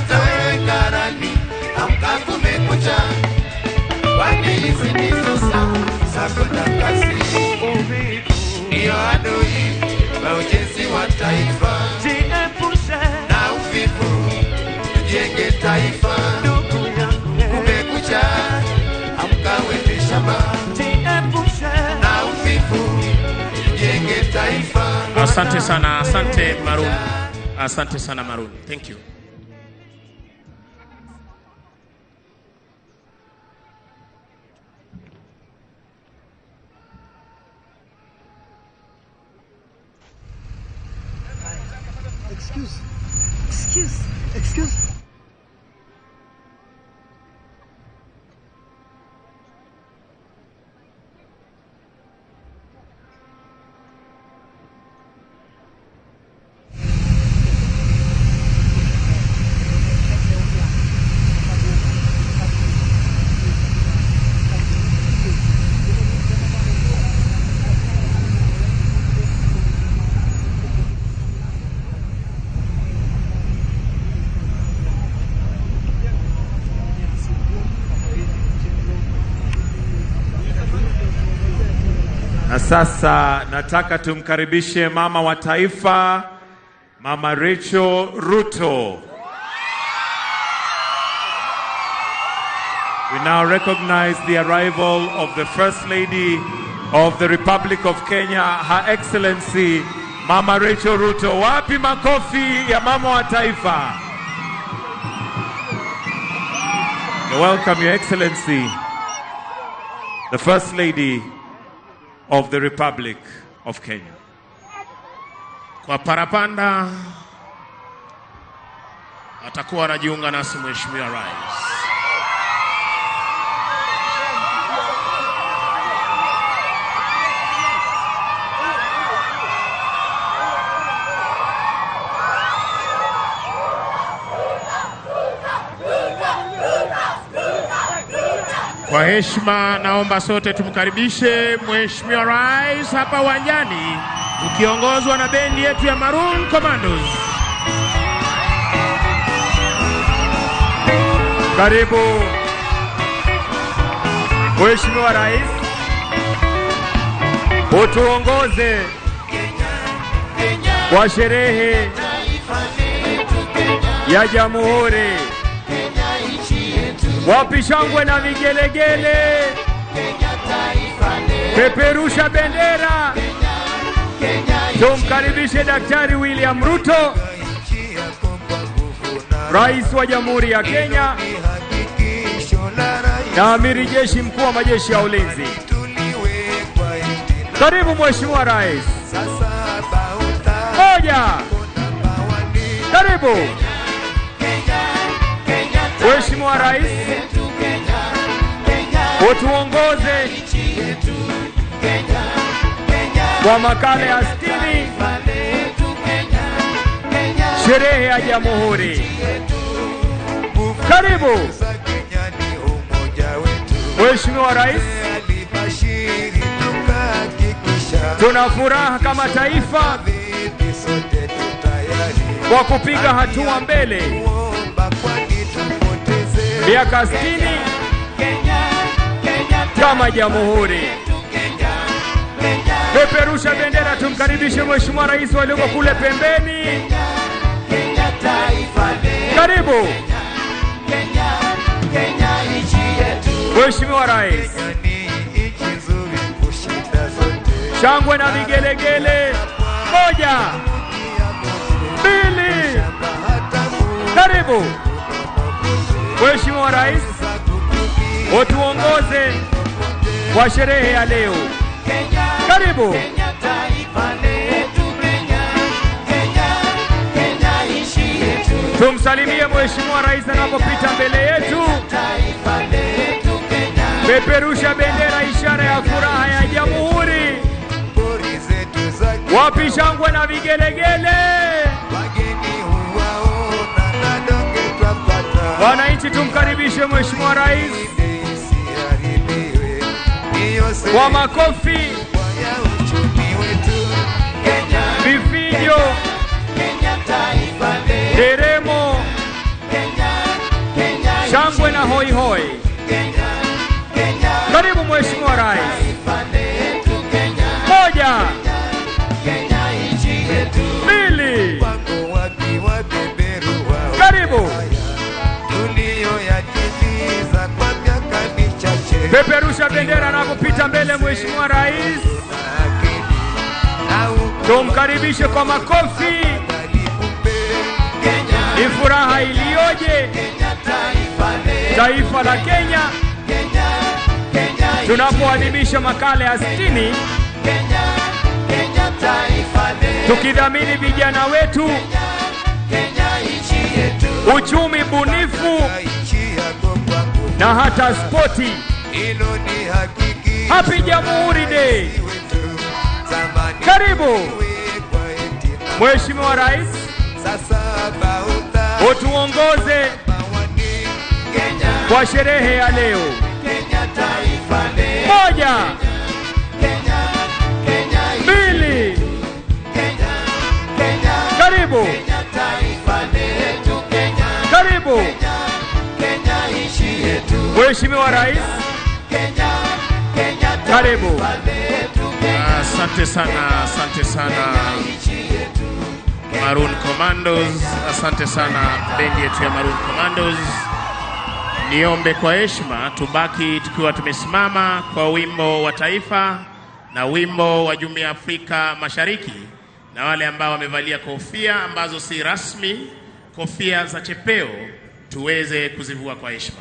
Hata wewe karani, amka kumekucha. Kwani hizi ndizo saa za kwenda kasi. Ndiyo adui wa ujenzi wa taifa. Na uvivu, tujenge taifa. Kumekucha, amka uende shamba. Na uvivu, tujenge taifa. Asante sana, asante Maroon. Asante sana Maroon. Thank you. Excuse. Excuse. Excuse. Na sasa nataka tumkaribishe mama wa taifa, Mama Rachel Ruto. We now recognize the arrival of the First Lady of the Republic of Kenya, Her Excellency Mama Rachel Ruto. Wapi makofi ya mama wa taifa? You're welcome, Your Excellency, the First Lady of the Republic of Kenya. Kwa parapanda atakuwa anajiunga nasi Mheshimiwa Rais. Kwa heshima naomba sote tumkaribishe Mheshimiwa Rais hapa uwanjani ukiongozwa na bendi yetu ya Maroon Commandos. Karibu Mheshimiwa Rais, utuongoze kwa sherehe ya Jamhuri. Wapi shangwe na vigelegele? Peperusha bendera. Tumkaribishe Daktari William Ruto, Rais wa Jamhuri ya Kenya na Amiri Jeshi Mkuu wa Majeshi ya Ulinzi. Karibu Mheshimiwa Rais. Moja. Karibu Mheshimiwa Rais, utuongoze kwa makala ya 60 sherehe ya Jamhuri. Karibu Mheshimiwa Rais, tuna furaha kama taifa kwa kupiga hatua mbele miaka 60 kama Jamhuri. Peperusha bendera, tumkaribishe Mheshimiwa Rais walioko kule pembeni. Karibu Mheshimiwa Rais. Shangwe na vigelegele. 1, 2. Karibu Mheshimiwa Rais, utuongoze kwa sherehe ya leo. Karibu. Tumsalimie Mheshimiwa Rais anapopita mbele yetu. Peperusha bendera, ishara ya furaha ya Jamhuri. Wapi shangwe na vigelegele? Wananchi, tumkaribishe Mheshimiwa Rais kwa makofi, vifijo, nderemo, hoi hoi. Karibu Mheshimiwa Rais. 1, 2, karibu. Peperusha bendera na kupita mbele Mheshimiwa Rais. Tumkaribishe kwa makofi. Ni furaha iliyoje taifa la Kenya tunapoadhimisha makala ya 60, tukidhamini vijana wetu, uchumi bunifu na hata spoti. Happy Jamhuri Day. Karibu Mheshimiwa Rais, utuongoze kwa sherehe ya leo. 1, 2, karibu. Karibu Mheshimiwa Rais, karibu. Asante sana, asante sana Maroon Commandos, asante sana bendi yetu ya Maroon Commandos. Niombe kwa heshima tubaki tukiwa tumesimama kwa wimbo wa taifa na wimbo wa Jumuiya ya Afrika Mashariki, na wale ambao wamevalia kofia ambazo si rasmi, kofia za chepeo, tuweze kuzivua kwa heshima.